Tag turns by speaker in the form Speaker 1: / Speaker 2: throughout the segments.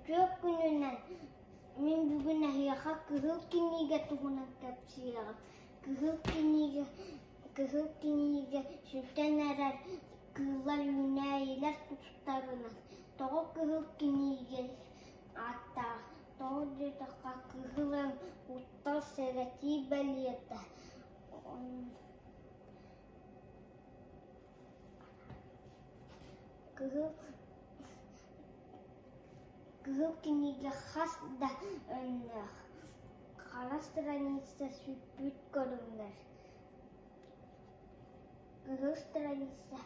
Speaker 1: Үтүө күнүнэн! Мин бүгүн эһиэхэ Кыһыл кинигэ туһунан кэпсиэҕим. Кыһыл кинигэ Кыһыл кинигэ сүтэн эрэр кыыллар үүнээйилэр тустарынан. Тоҕо Кыһыл кинигэ ааттаах? Тоҕо диэтэххэ кыһыл өҥ куттал сэрэтии бэлиэтэ. Кыһыл Кыһыл кинигэ хас да өҥнөөх, хара страница сүппүт көрүҥнэр, кыһыл страница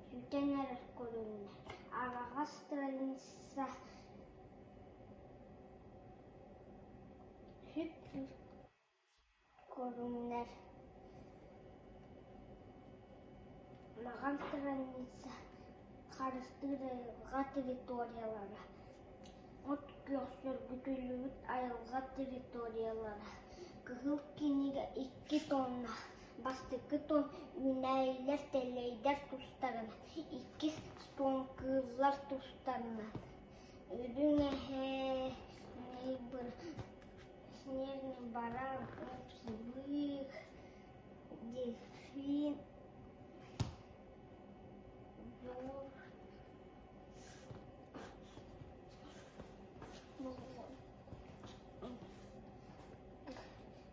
Speaker 1: сүтэн эрэр көрүҥнэр, араҕас страница сүппүт Көрүҥнэр Маҕан страница харыстыыр айылҕа территориялара От күөх сөргүтүллүбүт айылҕа территориялара Кыһыл кинигэ икки тонна Бастакы тон үүнээйилэр тэллэйдэр тустарынан, иккис тон кыыллар тустарынан Үрүҥ эһэ Снежный баран, бык, дельфин,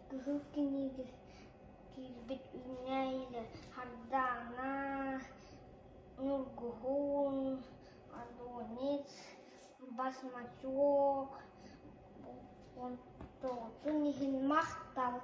Speaker 1: Кыһыл кинигэ киирбит үүнээйилэр Хардаана, Ньургуһун, Адонец, Басмачок, Онтоҕутун иһин махтал.